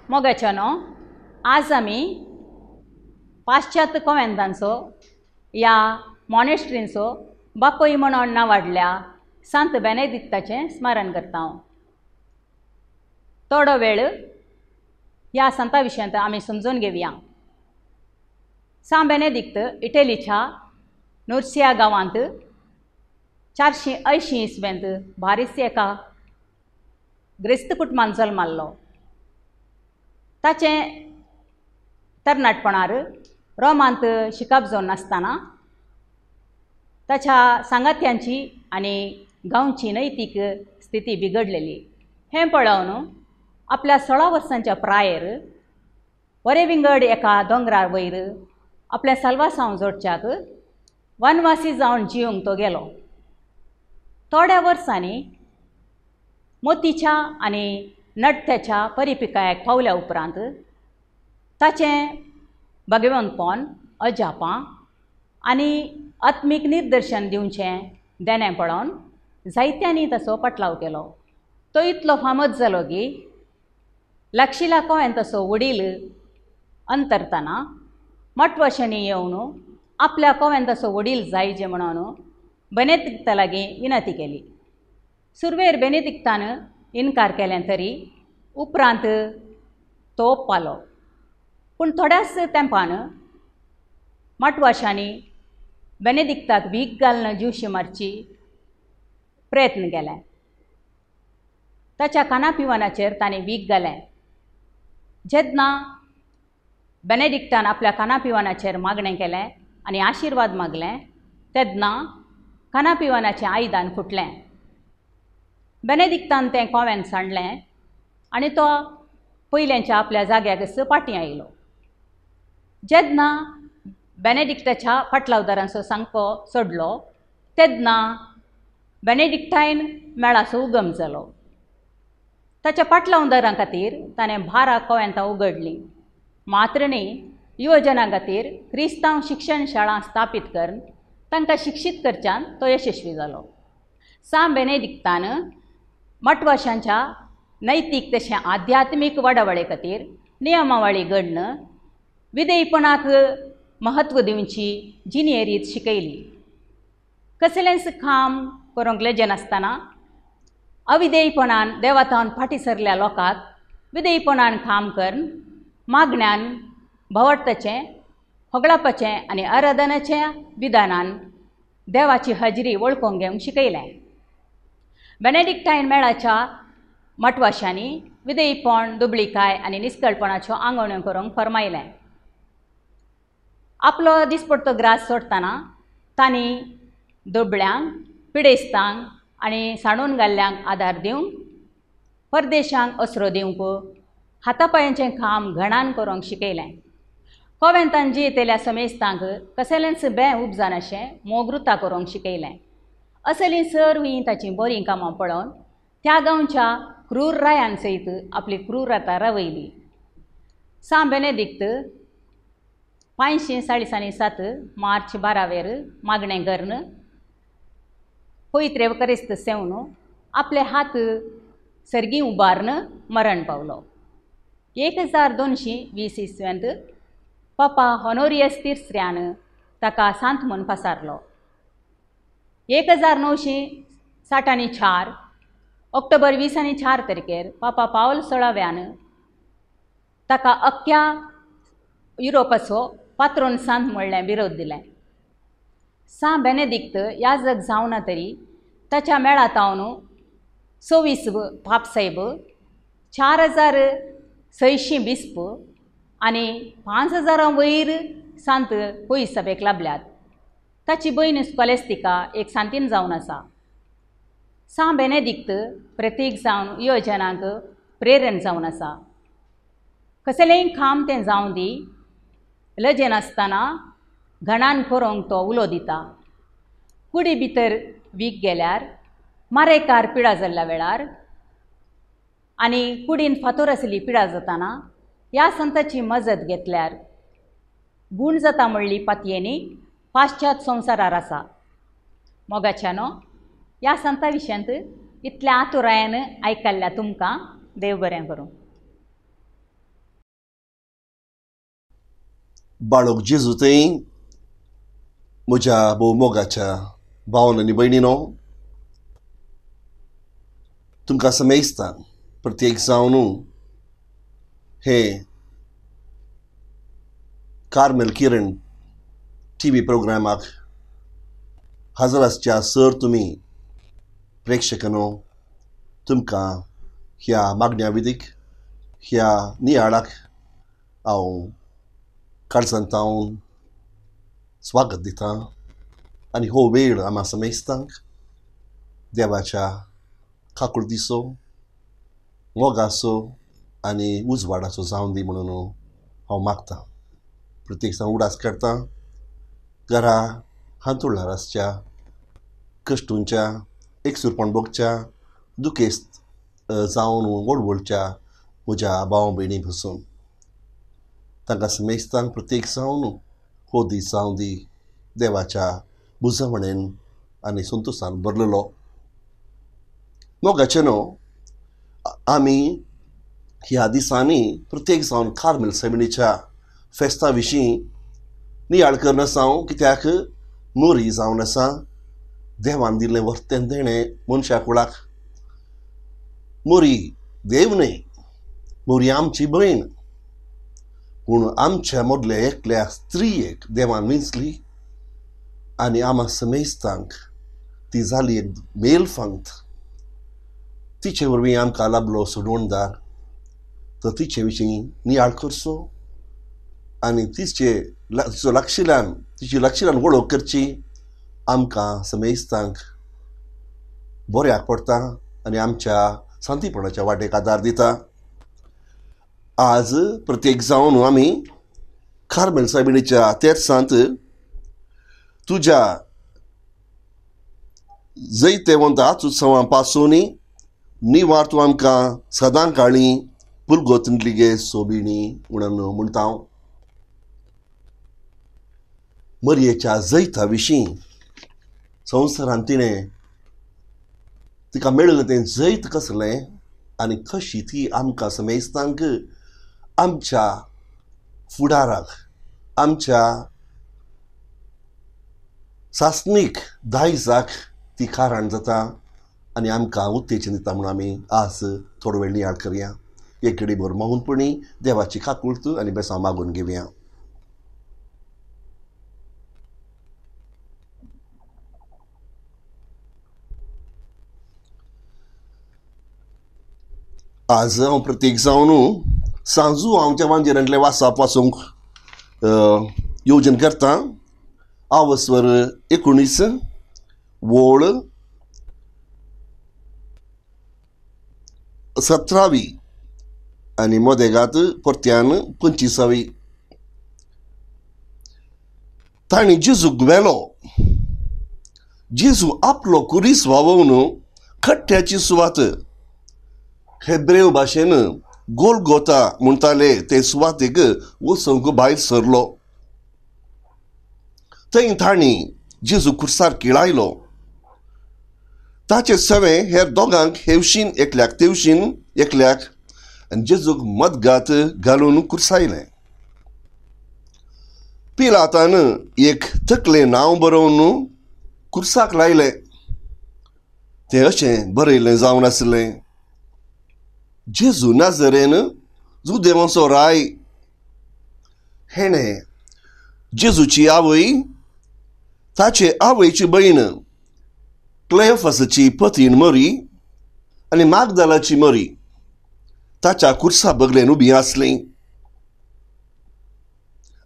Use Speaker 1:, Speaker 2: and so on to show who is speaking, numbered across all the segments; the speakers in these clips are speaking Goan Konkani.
Speaker 1: मोगाचो न्हू, आज आमी पाश्चात्य कोवेंतांचो ह्या मॉनेस्ट्रींचो बापूय म्हणून नांवाडल्या सांत बेनेदिक्ताचें स्मरण करता. थोडो वेळ ह्या संता विशयांत आमी समजून घेवया. सांत बेनेदिक्त इटलीच्या नुर्सिया गांवांत 480 इस्वेंत बारीस एका ग्रेस्त कुटुंबान जल्माल्लो. ताचें तरणाटपणार रोमांत शिकप जावन नासतना ताच्या सांगात्यांची आनी गांवची नैतीक स्थिती बिगडलेली. हें पळोवन आपल्या 16 वर्सांच्या प्रायेर बरे विंगड एका दोंगरार वयर आपल्या साल्वासांव जोडच्याक वनवासी जावन जिवंक तो गेलो. थोड्या वर्सांनी मोतीच्या आनी नडत्याच्या परिपिकायक पावल्या उपरांत ताचें भगवंतपण अजापां आनी आत्मीक निर्दर्शन दिवचें देणें पळोवन जायत्यांनी ताचो पटलाव केलो. तो इतलो फामद जालो की लागशिला कोवेंताचो वडील अंतरतना मटवशांनी येवन आपल्या कोवेंताचो वडील जायजे म्हणून बेनेदिक्ता लागीं विनंती केली. सुरवेर बेनेदिक्तान इनकार केलें तरी उपरांत तो ओप्पालो. पूण थोड्याच तेंपान मटवाशांनी बेनेदिक्ताक वीख घालून जिवशी मारची प्रयत्न केले. ताच्या कानापिवानाचेर ताणें वीख घालें. जेन्ना बेनेडिक्टान आपल्या कानापिवानाचेर मागणें केलें आनी आशिर्वाद मागलें तेन्ना कानापिवानाचें आयदन फुटलें. बेनेदिक्तान तें कोवेंत सांडलें आनी तो पयल्यांच्या आपल्या जाग्याक पाटी आयलो. जेन्ना बेनेडिक्टाच्या फाटलावदारांचो सामको सोडलो तेन्ना बेनेडिक्टायन मेळाचो उगम जालो. ताच्या फाटलावदारां खातीर ताणें 12 कोवेंतां उगडलीं. मात्र न्ही, युवजनां खातीर क्रिस्तांव शिक्षण शाळा स्थापीत करून तांकां शिक्षीत करच्यान तो यशस्वी जालो. सां बेनेडिक्तान मठवाशांच्या नैतीक तशें आध्यात्मीक वाडावळे खातीर नियमावळी घडण विधेयपणाक म्हत्व दिवची जिणें रीत शिकयली. कसलेंच काम करूंक लजनासतना अविधेयपणान देवातावन फाटीं सरल्या लोकांक विधेयपणान काम करून मागण्यान भवडताचें होगळापाचें आनी आराधनाच्या विधानान देवाची हजरी वळखूंक घेवंक शिकयलें. बेनेडिक्टायन मेळाच्या मठवाशांनी विधेयपण, दुबळीकाय आनी निस्कळपणाच्यो आंगवण्यो करूंक फर्मायलें. आपलो दिसपडतो ग्रास सोडटना तांणी दुबळ्यांक, पिडेस्तांक आनी सांडून घाल्ल्यांक आदार दिवंक, परदेशांक आसरो दिवंक, हातापायांचें काम घणान करूंक शिकयलें. कोवेंतान जियेतल्या समेस्तांक कसलेंच बें उपजानाशें मोगृता करूंक शिकयलें. असलीं सर्व ताचीं बरीं कामां पळोवन त्या गांवच्या क्रूर रायान सयत आपली क्रूरता रावयली. सां बेनेदिक्त 547 मार्च 12 मागणें करून पवित्र क्रिस्त सेवन आपले हात सर्गी उबारून मरण पावलो. 1220 इसवेंत पापा होनोरियस तिसऱ्यान ताका सांत म्हूण पसारलो. 1964 ऑक्टोबर 24 तारखेर पापा पावल 16व्यान ताका अख्ख्या युरोपाचो पात्रोन सांत म्हणलें विरोध दिलें. सां बेनेदिक्त याजक जावना तरी ताच्या मेळातावन 24 पापसाहेब, 4600 बिस्प आनी 5000 वयर सांत पयस सभेक लाबल्यात. ताची भयण स्कॉलेस्तिका एक सांतीन जावन आसा. सां बेनेदिक्त प्रतीक जावन युवजनांक प्रेरण जावन आसा. कसलेंय काम तें जावं दी, लजेनासतना घणान करूंक तो उलो दिता. कुडी भितर वीक गेल्यार, मारेकार पिडा जाल्ल्या वेळार आनी कुडीन फातोर आसली पिडा जाताना ह्या संताची मजत घेतल्यार गूण जाता म्हणली पातयेनी पाश्चात संवसारार आसा. मोगाच्यानो, ह्या संता विशयांत इतल्या आतुरायेन आयकल्ल्या तुमकां देव बरें करूं.
Speaker 2: बाळक जेजू थंय म्हज्या भोव मोगाच्या भावन आनी भयणीनो, तुमकां समेस्तां प्रत्येक जावन हे कार्मेल किरण टी व्ही प्रोग्रामाक हजर आसच्या सर तुमी प्रेक्षकांनो, तुमकां ह्या मागण्या विधीक, ह्या नियाळाक हांव काळजांत हांव स्वागत दिता आनी हो वेळ आमा समेस्तांक देवाच्या काकुळतीचो, मोगाचो आनी उजवाडाचो जावन दी म्हणून हांव मागतां. प्रत्येक जाण उडास करता घरा हांतुळार आसच्या कश्टूंच्या, एकसूरपण भोगच्या, दुखेस्त जावन वळवळच्या म्हज्या भाव भयणी पसून तांकां समेस्तांक प्रत्येक जावन हो दीस जावं दी देवाच्या बुजवणेन आनी संतोशान भरलेलो. मोगाचें न्हू, आमी ह्या दिसांनी प्रत्येक जावन कार्मेल सेमिनीच्या फेस्ता विशीं नियाळ करून आसा. कित्याक मोरी जावन आसा देवान दिल्लें वर्तें देणें मनशा कुळाक. मोरी देव न्हय, मोरी आमची भयण, पूण आमच्या मदल्या एकल्या स्त्रियेक देवान विंचली आनी आमा समेस्तांक ती जाली एक मेलफांत. तिचे वरवीं आमकां लाबलो सोडवणदार. तर तिचे विशीं नियाळ करचो आनी तिचे तिचो लागशिल्ल्यान तिची लागशिल्ल्यान वळख करची आमकां समेस्तांक बऱ्याक पडटा आनी आमच्या शांतीपणाच्या वाटेक आदार दिता. आज प्रत्येक जावन आमी कार्मेल सायबिणीच्या तेर्सांत तुज्या जैतेवंत आत्सोत्सवां पासून निवार तूं आमकां सदां काळी पुलगोतली गे सोबिणी म्हणून म्हणटा. मरयेच्या जैता विशीं संवसारान तिणें तिका मेळिल्लें तें जैत कसलें आनी कशी ती आमकां समेस्तांक आमच्या फुडाराक आमच्या सासणीक दायजाक ती कारण जाता आनी आमकां उत्तेजन दिता म्हणून आमी आज थोडो वेळ नियाळ करया. एक घडी भर मौनपणी देवाची काकुळत आनी बेसांव मागून घेवया. आज हांव प्रत्येक जावन सांजू आमच्या वांजेरांतलें वासाप वाचूंक योजन करता. आवस्वर 19 वोळ 17वी आनी मदेगात परत्यान 25वी. तांणी जेजूक व्हेलो. जेजू आपलो कुरीस व्हांवोवन खट्ट्याची सुवात हेब्रेव भाशेन गोलगोता म्हणटाले ते सुवातेक वचूंक भायर सरलो. थंय तांणी जेजू खुर्सार किळायलो. ताचे सवे हेर दोगांक हेवशीन एकल्याक तेवशीन एकल्याक आनी जेजूक मदगात घालून कुर्सायलें. पिलातान एक तकलें नांव बरोवन कुर्साक लायलें. तें अशें बरयलें जावन आसलें, जेजू नाजरेन जुदेवांचो राय. हेणें जेजूची आवय ताचे आवयची भयण क्लेफासाची पतीण मरी आनी मागदालाची मरी ताच्या कुर्सा बगलेन उबी आसली.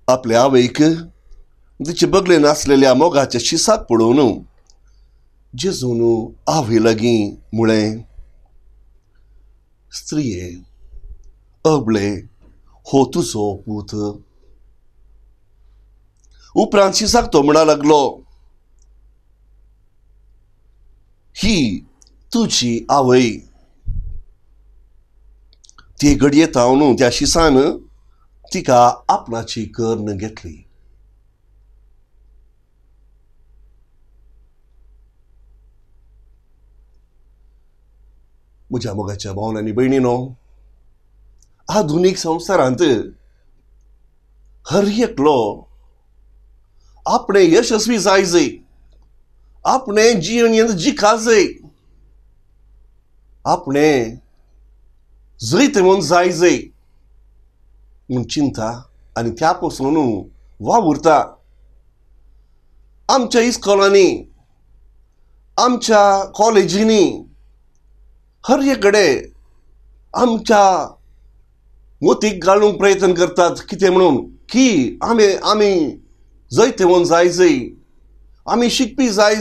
Speaker 2: आपल्या आवयक तिचे बगलेन आसलेल्या मोगाच्या शिसाक पळोवन जेजून आवय लागीं म्हळें, स्त्रिये अबळे हो तुजो पूत. उपरांत शिसाक तो म्हणा लागलो, ही तुजी आवय. ती घडये तावन त्या शिसान तिका आपणाची कर्ण घेतली. म्हज्या मोगाच्या भावन आनी भयणीनो, आधुनीक संवसारांत हर एकलो आपणे यशस्वी जाय, आपणे जियणेंत जिखाजय, आपणे जैतवंत जाय म्हूण चिंता आनी त्या पसून वावुरता. आमच्या इस्कॉलांनी, आमच्या कॉलेजींनी, हर एक कडेन आमच्या मोतीक घालूंक प्रयत्न करतात. कितें म्हणून की आमी आमी जैतवंत जाय, आमी शिकपी जाय.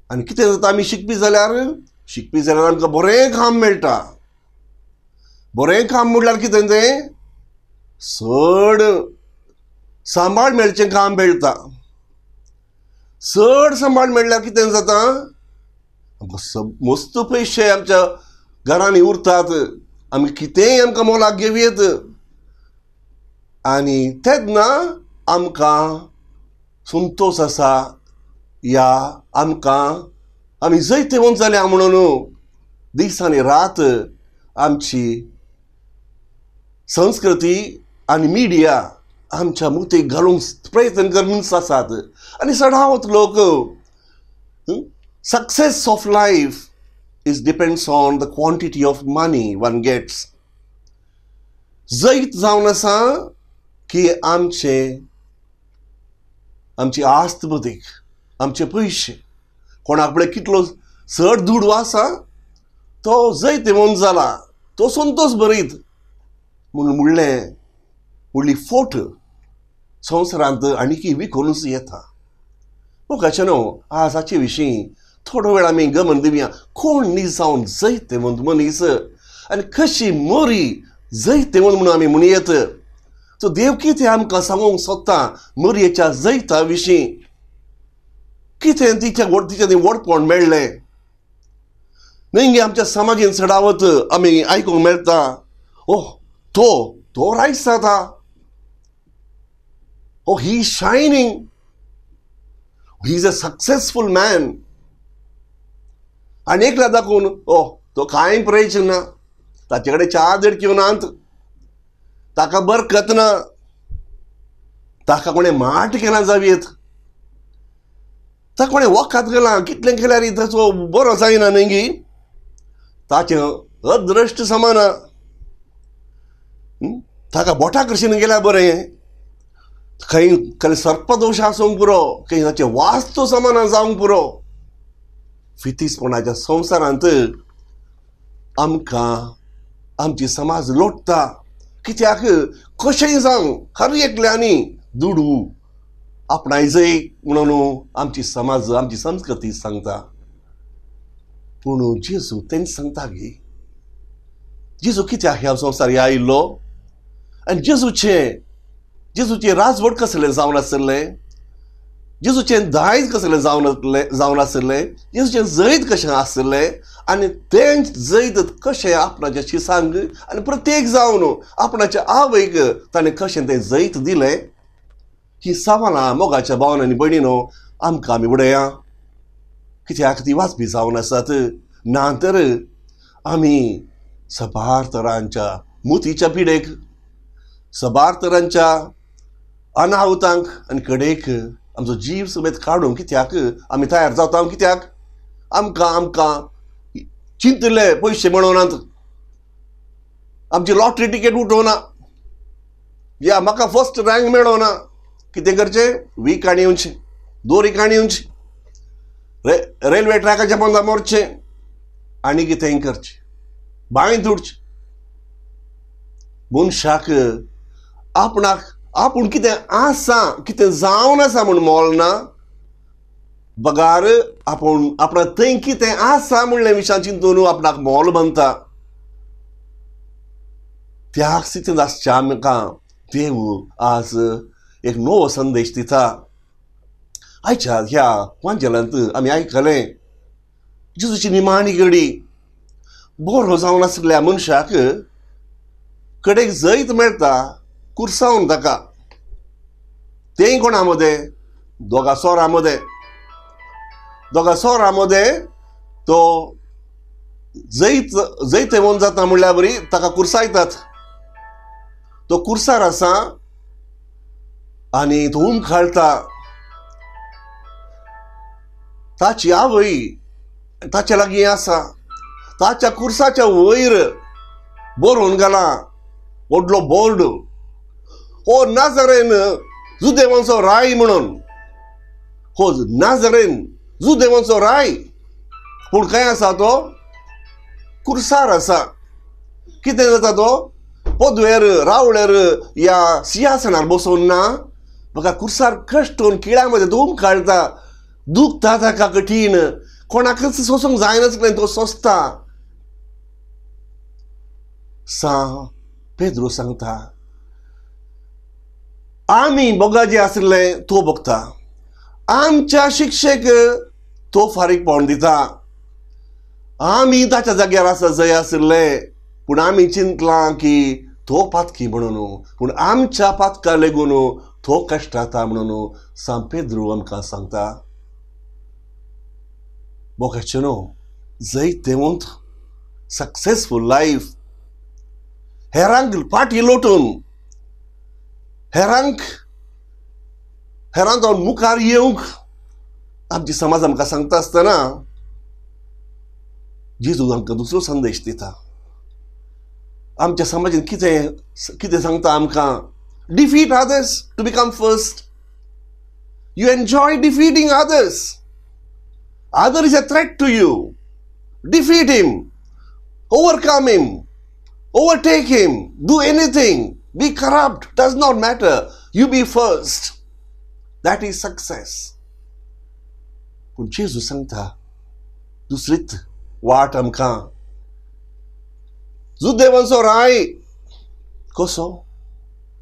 Speaker 2: आनी कितें जाता, आमी शिकपी जाल्यार आमकां बरें काम मेळटा. बरें काम म्हणल्यार कितें तें चड सांबाळ मेळचें काम मेळटा. चड सांबाळ मेळ्ळ्यार कितें जाता, आमकां मस्त पयशे आमच्या घरांनी उरतात, आमी कितेंय आमकां मोलाक घेवयेत आनी तेन्ना आमकां संतोश आसा या आमकां आमी जैतवंत जाल्या म्हणून दीस आनी रात आमची संस्कृती आनी मिडिया आमच्या मुतीक घालूंक प्रयत्न करूनच आसात. आनी चडावत लोक success of life is depends on the quantity of money one gets. जैत जावन आसा की आमचे आमची आस्त बदीक, आमचे पयशे, कोणाक पळय कितलो चड दुडू आसा तो जैतवंत जाला, तो संतोश भरीत म्हूण म्हणलें व्हडली फोट संवसारांत आनीकी विकूनच येता. मोगाचे न्हू, आज हाचे विशीं थोडो वेळ आमी गमन दिवया कोण निजावन जैतेवंत मनीस आनी कशी मोरी जैतेवंत म्हणून आमी म्हणयेत. सो देव कितें आमकां सांगूंक सोदता मोरयेच्या जैता विशीं? कितें तिच्या तिच्या व्हडपण मेळ्ळें? न्हय आमच्या समाजीन चडावत आमी आयकूंक मेळटा, ओह तो तो रायस जाता, oh he is shining, he is a successful man. आनी एकल्या दाखोवन ओह तो कांय प्रयोजन ना, ताचे कडेन चार देडक्यो नात, ताका बरकत ना, ताका कोणें माट केला जावयेत, ताका कोणें वखद केलां, कितलें केल्यार ताचो बरो जायना न्हय गी, ताचें अदृश्ट समाना, ताका बोटा कशीन गेल्यार बरें, खंय खंय सर्पदोश आसूंक पुरो, खंय ताचें वास्तू समाना जावंक पुरो. फितीसपणाच्या संवसारांत आमकां आमची समाज लोटता. कित्याक कशेंय जावं हर एकल्यांनी दुडू आपणायजय म्हणून आमची समाज आमची संस्कृती सांगता. पूण जेजू तेंच सांगता गी, जेजू कित्याक ह्या संवसार ह्या आयिल्लो आनी जेजूचें राजवट कसलें जावन आसलें, जेजूचें दायज कसलें जावन आसलें, जेजूचें जैत कशें आसलें आनी तें जैत कशें आपणाच्या शिसांक आनी प्रत्येक जावन आपणाच्या आवयक ताणें कशें तें जैत दिलें. ही सवालां मोगाच्या भावन आनी भयणीनो आमकां आमी उडया, कित्याक ती वाचपी जावन आसात. ना तर आमी सबार तरांच्या मुतीच्या पिडेक, सबार तरांच्या अनाहुतांक आनी कडेक आमचो जीव समेत काडूंक कित्याक आमी तयार जाता. कित्याक आमकां आमकां चिंतले पयशे मेळोनात, आमची लॉटरी टिकेट उठोवना, या म्हाका फर्स्ट रँक मेळोना, कितें करचें? वीक आनी येवचें, दोरी काणी येवची, रेल्वे ट्रॅकाच्या पोंदा मोरचें आनी कितेंय करचें, बांयत उडचें. मनशाक आपणाक आपूण कितें आसा कितें जावन आसा म्हूण मोल ना, बगार आपूण आपणा थंय कितें आसा म्हणलें विशयान चिंतून आपणाक मोल बांदता. त्या स्थितींत आसच्या आमकां देव आज एक नवो संदेश दिता. आयच्या ह्या वांजेलांत आमी आयकलें जेजूची निमाणी घडी बरो जावन आसल्या मनशाक कडेक जैत मेळटा कुर्सावन ताका, तेंय कोणा मदें? दोगा सोरा मदें, दोगा सोरा मदें तो जैत जैतेवन जाता म्हणल्यार बरी ताका कुर्सायतात. तो कुर्सार आसा आनी तो उमखाळटा. ताची आवय ताच्या लागीं आसा, ताच्या कुर्साच्या वयर बरोवन घाला व्हडलो बोर्ड, हो नाजरेन जुदेवांचो राय म्हणून, हो नाजरेन जुदेवांचो राय. पूण खंय आसा तो? कुर्सार आसा. कितें जाता तो पदवेर रावळेर या सिंहासनार बसोवन ना, म्हाका कुर्सार कश्टून किळ्या मदें धूम काडटा, दुखता ताका कठीण, कोणाकच सोसूंक जायनासलें तो सोंसता. सां पेद्रो सांगता आमी बोगाजे आशिल्ले तो भोगता, आमच्या शिक्षक तो फारीक पावोवन दिता, आमी ताच्या जाग्यार आसा जंय आशिल्ले, पूण आमी चिंतलां की तो पातकी म्हणून, पूण आमच्या पातका लेगून तो कश्टाता म्हणून सां पेद्रो आमकां सांगता. बोगाचे न्हू जैतेवंत सक्सेसफूल लायफ हेरांक फाटी लोटून हेरांक हेरांक मुखार येवंक आमची समाज आमकां सांगता आसतना जेजू आमकां दुसरो संदेश दिता. आमच्या समाजान कितें कितें सांगता आमकां? Defeat others to become first. You enjoy defeating others. Other is a threat to you. Defeat him, overcome him, overtake him, do anything, be corrupt, does not matter, you be first. That is success. पूण जेजू सांगता दुसरीच वाट आमकां. जुदेवांचो राय कसो?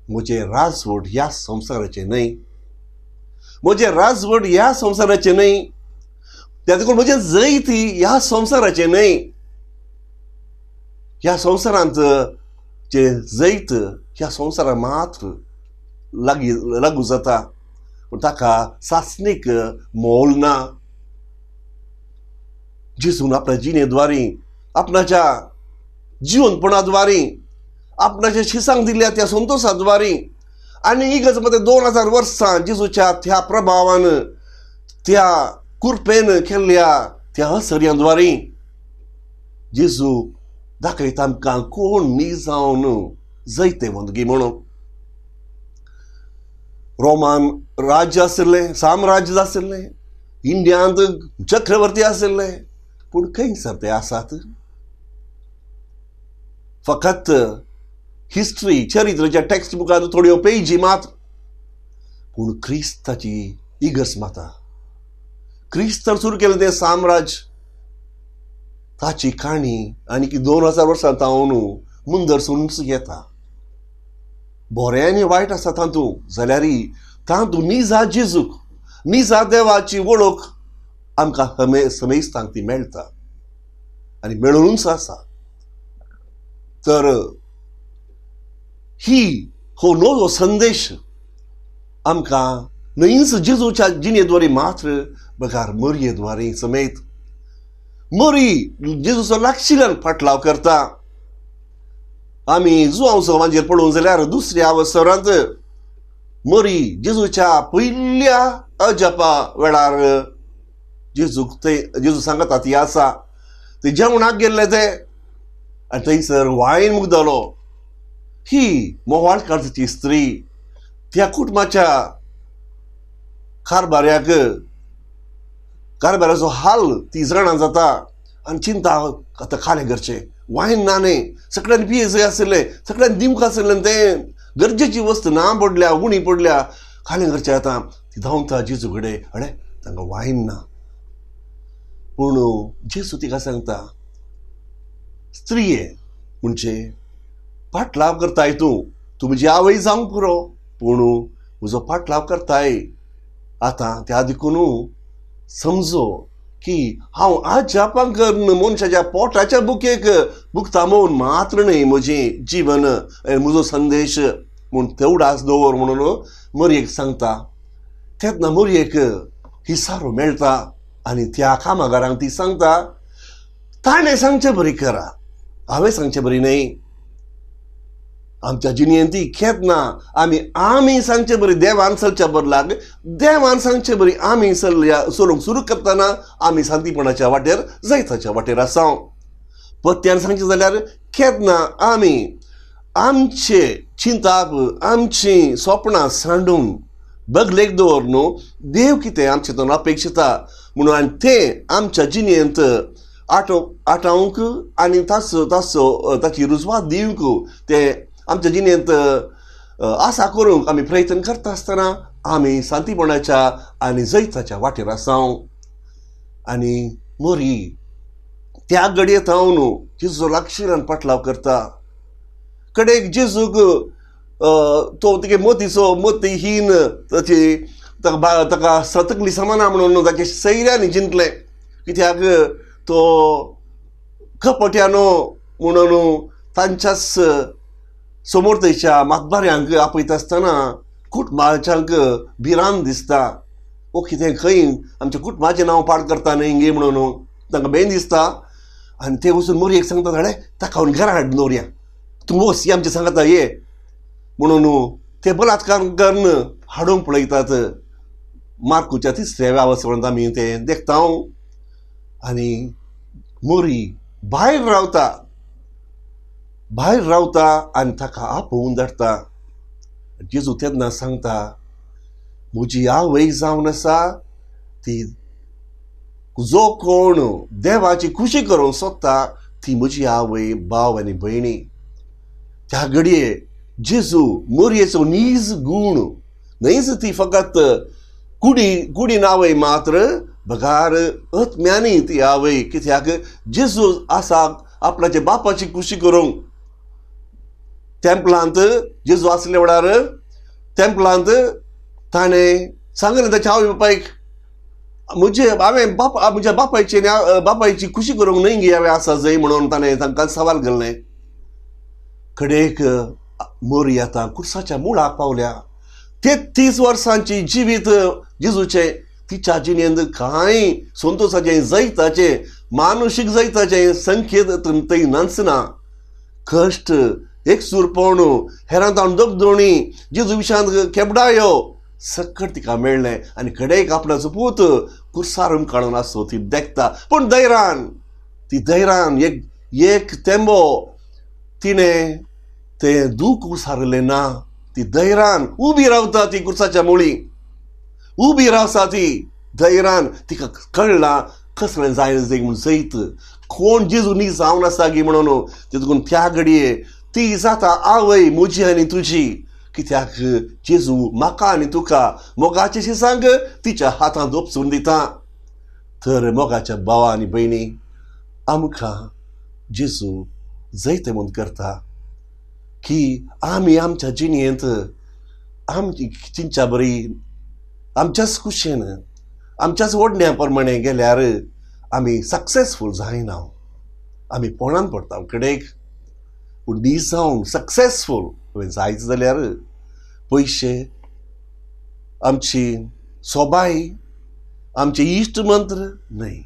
Speaker 2: म्हजें राजवट ह्या संवसाराचें न्हय, म्हजें राजवट ह्या संवसाराचें न्हय, त्या देखून म्हजें जैत ह्या संवसाराचें न्हय. ह्या संवसारांत जें जैत ह्या संवसाराक मात्र लागीं लागू जाता, पूण ताका सासणीक मोल ना. जेजून आपल्या जिणेद्वारी, आपणाच्या जिवनपणाद्वारी, आपणाच्या शिसांक दिल्या त्या संतोषाद्वारी आनी इगर्ज मध्ये 2000 वर्सां जेजूच्या त्या प्रभावान, त्या कृपेन केल्ल्या त्या असर्यांद्वारी जेजू दाखयता आमकां कोण न्ही जावन जैतेवंतगी म्हणून. रोमान राज्य आशिल्लें, साम्राज्य आशिल्लें, इंडियांत चक्रवर्ती आशिल्ले, पूण खंयसर ते आसात? फकत हिस्ट्री, चरित्राच्या टेक्स्ट बुकांत थोड्यो पेजी मात. पूण क्रिस्ताची इगर्ज माता, क्रिस्तान सुरू केलें तें साम्राज्य, ताची काणी आनी 2000 वर्सां तावन मुंदर सुनूच येता. बरें आनी वायट आसा तातूंत, जाल्यार तातूंत निजा जेजूक, निजा देवाची वळख आमकां समेस्तांक ती मेळटा आनी मेळूनच आसा. तर ही हो नवो संदेश आमकां न्हयच जेजूच्या जिणेद्वारी मात्र, बगर मरयेद्वारी समेत. मरी जेजूचो लागशिल्ल्यान फाटलाव करता. आमी जुवांव मांजेर पळोवंक जाल्यार दुसऱ्या अवसरांत मरी जेजूच्या पयल्या अजापा वेळार जेजूक थंय जेजू सांगता ती आसा, ते जेवणाक गेल्ले ते आनी थंयसर वायन मुगदलो. ही मोवाळ काळजाची स्त्री त्या कुटुंबाच्या कारभाऱ्याक, कारभाराचो हाल ती जाणा जाता आनी चिंता आतां खालें करचें, वायन ना न्ही, सगळ्यांनी पियेचें आशिल्लें, सगळ्यांनी दिवंक आशिल्लें, तें गरजेची वस्त ना पडल्या, उणी पडल्या, खालें करचें आतां. ती धांवता जेजू कडेन, अरे तांकां वायन ना. पूण जेजू तिका सांगता, स्त्रिये म्हणजे पाटलाव करताय तूं, तूं म्हजी आवय जावंक पुरो, पूण म्हजो पाटलाव करताय आतां, त्या देखून समजो की हांव आजापां करून मनशाच्या पोटाच्या बुकेक बुकता म्हूण मात्र न्हय म्हजें जिवन, म्हजो संदेश म्हूण तेवडास दवर म्हणून मरयेक सांगता. तेन्ना मरयेक हिसारो मेळटा आनी त्या कामागारांक ती सांगता, ताणें सांगचें बरी करा, हांवें सांगचें बरी न्हय. आमच्या जिणेंत ती केन्ना आमी आमी सांगचे बरी देवान चलच्या बदलाक देवान सांगचे बरी आमी चलया चलूंक सुरू करतना आमी शांतीपणाच्या वाटेर, जैताच्या वाटेर आसा. पत्त्यान सांगचें जाल्यार केन्ना आमी आमचे चिंताप, आमचीं सपनां सांडून बगलेक दवर न्हू, देव कितें आमचे तोंड अपेक्षिता म्हणून आनी तें आमच्या जिणेंत आटोवंक आनी ताचो ताचो ताची रुजवात दिवंक, तें आमच्या जिणेंत आसा करूंक आमी प्रयत्न करता आसतना आमी शांतीपणाच्या आनी जैताच्या वाटेर आसा. आनी मरी त्या घडये थावन जेजूचो लागशिल्ल्यान पाटलाव करता. कडेक जेजूक तो तुगे मोतीचो मोतीहीन ताची ताका सतकली समाना म्हणून ताचे सैऱ्यांनी जिंकलें, कित्याक तो कपट्यानो म्हणून तांच्याच समोर थंयच्या मातबाऱ्यांक आपयता आसतना कुटुंबाच्यांक भिरांत दिसता, ओ कितें खंय आमच्या कुटुंबाचें नांव पाड करता न्हय गे म्हणून तांकां बेन दिसता. आनी ते वचून मोरयेक सांगता, धाडे ताका घरा हाडून दवरया, तूं वच आमचें सांगता ये म्हणून ते बलात्कार करून हाडूंक पळयतात. मार्कूच्या तिसऱ्या अवस्थेंत आमी तें देखता. आनी मोरी भायर रावता, भायर रावता आनी ताका आपोवन धाडटा. जेजू तेन्ना सांगता, म्हजी आवय जावन आसा ती जो कोण देवाची खुशी करूंक सोदता ती म्हजी आवय, भाव आनी भयणी. त्या घडये जेजू मोरयेचो नीज गूण न्हयच ती फकत कुडी कुडीन आवय मात्र, बगार अत्म्यानी ती आवय, कित्याक जेजू आसा आपणाचे बापाची खुशी करूंक. तेंपलांत जेजू आसले वेळार तेंपलांत ताणें सांगलें ताच्या आवय बापायक, म्हजे हांवें बाप म्हज्या बापायची बापायची खुशी करूंक न्हय गे हांवें आसा जंय म्हणून ताणें तांकां सवाल घाल्लें. कडेक मोरी आतां कुर्साच्या मुळाक पावल्या. 33 वर्सांची जिवीत जेजूचें, तिच्या जिणेंत कांय संतोशाचें जैताचें मानुशीक जैताचें संकेत थंय नाचना. कश्ट, एकसूरपण, हेरांत दगदोणी, जेजू विशांत केबडायो सकट तिका मेळ्ळें आनी कडेक आपणाचो पूत कुर्सार काडून आसो ती देखता. पूण धैरान, ती धैरान एक एक तेंबो तिणें तें दूख उसारलें ना. ती धैरान उबी रावता ती कुर्साच्या मुळी उबी रावता ती धैरान. तिका कळ्ळां कसलें जाय म्हूण जैत, कोण जेजू न्ही जावन आसा गी म्हणून. तितून त्या घडये ती जाता आवय म्हजी आनी तुजी, कित्याक जेजू म्हाका आनी तुका मोगाचें शिसांक तिच्या हातांत ओपसून दिता. तर मोगाच्या भावा आनी भयणी, आमकां जेजू जैतवंत करता की आमी आमच्या जिणेंत आमची चिंच्या बरी आमच्याच खुशेन आमच्याच ओडण्या प्रमाणे गेल्यार आमी सक्सेसफूल जायना, आमी पोणान पडटा कडेक. पूण न्ही जावन सक्सेसफूल जायत जाल्यार पयशे, आमची सोबाय, आमचे इश्ट मंत्र न्हय,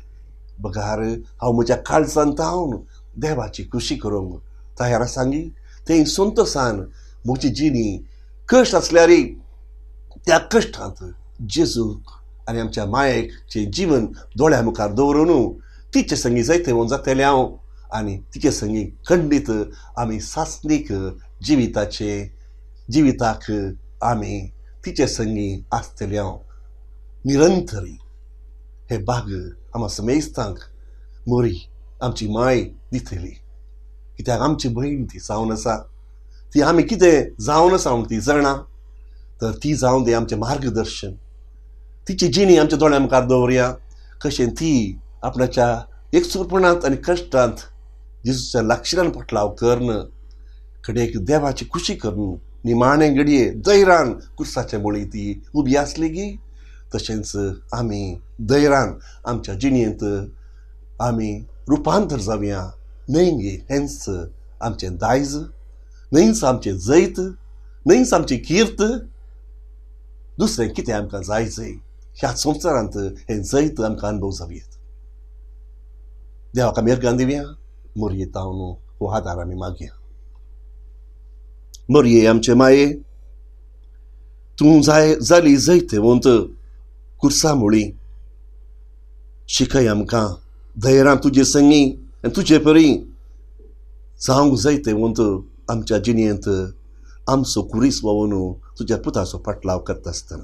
Speaker 2: बगार हांव म्हज्या काळजांत हांव देवाची खुशी करूंक तयार आसा गी. तें संतोसान म्हजी जिणी कश्ट आसल्यारय त्या कश्टांत जेजूक आनी आमच्या मायेकचें जिवन दोळ्या मुखार दवरून तिचे संगी जैतवंत जातलें हांव आनी तिचे संगी खंडीत आमी सासणीक जिविताचे जिविताक आमी तिचे संगी आसतले हांव निरंतरी. हे बाग आमकां समेस्तांक मोरी आमची माय दितली, कित्याक आमची भयण ती जावन आसा, ती आमी कितें जावन आसा म्हूण ती जाणा. तर ती जावन दी आमचें मार्गदर्शन, तिची जिणी आमच्या दोळ्या मुखार दवरया, कशें ती आपणाच्या एकसूरपणांत आनी कश्टांत जेजूच्या लागशिल्ल्यान पटलाव करून कडेक देवाची खुशी करून निमाणे घडये धैरान कुर्साच्या मुळी ती उबी आसली गी, तशेंच आमी धैरान आमच्या जिणेंत आमी रुपांतर जावया न्हय गे. हेंच आमचें दायज, न्हयच आमचें जैत, न्हयच आमची कीर्त. दुसरें कितें आमकां जाय जय ह्या संवसारांत हें जैत आमकां अनुभव जावयेत. देवाक आमी अर्गां दिवया, मोरये तावन हो आदार आमी मागया. मोरये आमचे माये, तूं जाय जाली जैतवंत कुर्सा मुळी, शिकय आमकां धैरान तुजे संगी आनी तुजे परी जावंक जैतवंत आमच्या जिणेंत आमचो कुरीस व्हांवून तुज्या पुताचो पाटलाव करता आसतना.